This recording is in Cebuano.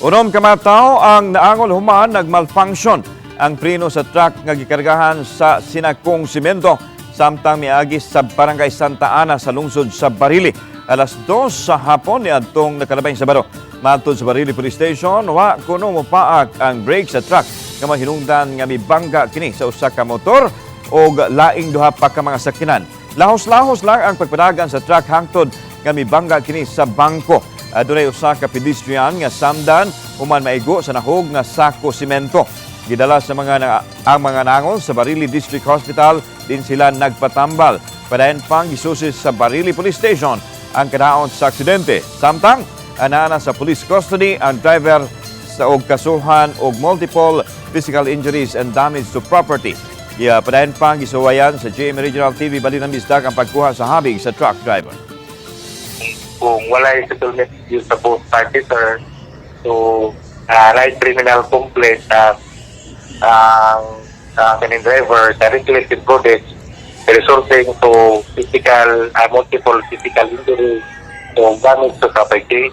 Unom ka mga tao ang naangol human nagmalfunction ang preno sa truck nga gikargahan sa sinakong simento samtang miagi sa Barangay Santa Ana sa lungsod sa Barili. Alas 2 sa hapon ni adtong nakalabay sa Sabado. Matod sa Barili Police Station, wa kuno mopaak ang brake sa truck nga mahinungdan nga mibangga kini sa usa ka motor og laing duha pa ka mga sakyanan. Lahos-lahos lang ang pagpadagan sa truck hangtod nga mibangga kini sa bangko. Adunay usa ka pedestrian nga samdan human maigo sa nahog nga sako simento. Gidala sa mga na, ang mga nangol sa Barili District Hospital din sila nagpatambal. Padayon pang gisusi sa Barili Police Station ang kadaon sa aksidente. Samtang anaa sa police custody ang driver sa og kasuhan og multiple physical injuries and damage to property. Yeah, padayon pang gisuwayan sa GMA Regional TV Balita Bisdak ang pagkuha sa habig sa truck driver. Kung wala yung settlement dispute sa both parties, sir. So, like criminal complaint at ang kaning driver sa reckless imprudence resulting to physical, multiple physical injury so damage to property.